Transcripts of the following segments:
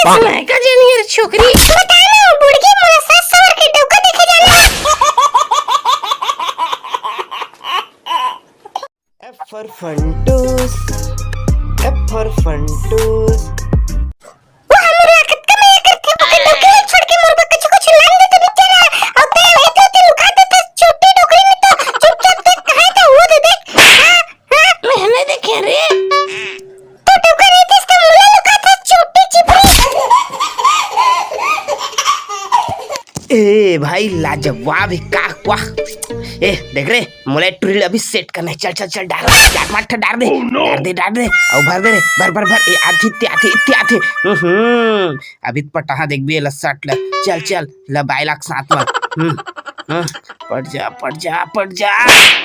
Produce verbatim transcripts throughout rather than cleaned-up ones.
समय का जानी यार छोकरी। बता ना, बुड़की मोला सास सवर के डौका देखे जाना। F for Funtoos, F for Funtoos। वो हमर ला कतका मया करथे, ओकर डौकी ला छोड़ के मोर बर कुछु कुछु लान देते बेचारा। अउ ते एते ओते लुका देथे, छोटी डोकरी में तो चुपचाप देख, कहाँ हे वो दे देख। हाँ, हाँ। मैं नहीं देखे रे। तो डौका नहीं देख, तो मोला लुका था, छोटी चिपरी। ए भाई, लाजवाब हे का, वाह। ए देख रे, मोला टुरी ला अभी set करना हे। चल चल चल, डार डार, मत डार दे। Oh no! डार दे, डार दे, अउ भर दे रे, भर भर भर। ए आथे, इत्ते आथे, इत्ते आथे। हम्म, अभी त पटाहा देखबे एला, सट ल। चल चल, ल बाय लाख साथ में। हम्म, हम्म, पट जा, पट जा, पट जा।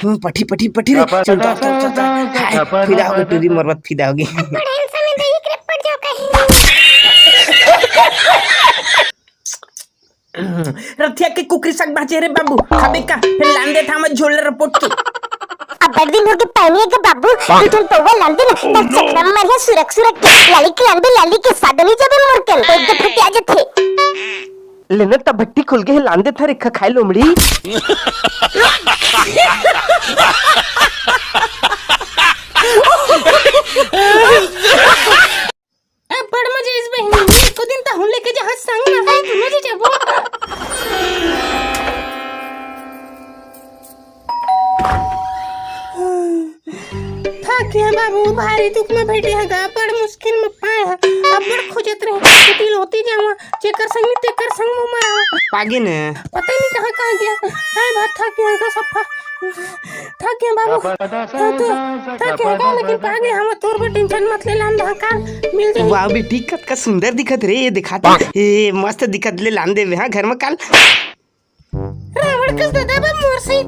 हम्म, पटी पटी पटी रे। चल, चल, चल, चल, चल। हाय, फिदा होगे टुरी, मोर बर फिदा होगे। बड़े समय दही के पट जाओ कहीं। रथिया के कुकरी साग बाचे रे बाबू, खाबे का? फिर लान देथा मैं झोला रपोट के। अब्बड़ दिन होगे पानी के बाबू, दू ठन पौवा लान दे ना, तब चकना में मारिया सुरक सुरक के, लाली के लान दे, लाली के सादनी जबे मोर के, एक दे फटिया जथे। लेना तब भट्टी खुल गे हे, लान देथा रे खा खाए लोमड़ी। अब्बड़ मजा आइस बहिनी, एको दिन तहूँ लेके जहाँ संग में आए, दुनों जी जाबो। थक गया बाबू, भारी दुख में बैठे हैं गा, बड़ मुश्किल में पाए हैं। अब्बड़ खोजत रहे, कि तिलोती जावा, जेकर संग नहीं तेकर संग वो मरावा। पागे ने। पता नहीं कहाँ कहाँ गया। हाय भाई, थक गया गा सफा। थक गया बाबू। हाँ तो, थक गया गा, लेकिन पागे हम तोर बर tension मत ले, लान दहा का मिल जाए। वाह बेटी, कतका सुंदर दिखत रे, ये दिखात। ए मस्त दिखत, ले लान देबे हाँ घर में काल। रावण कस दादा बा मोर से ही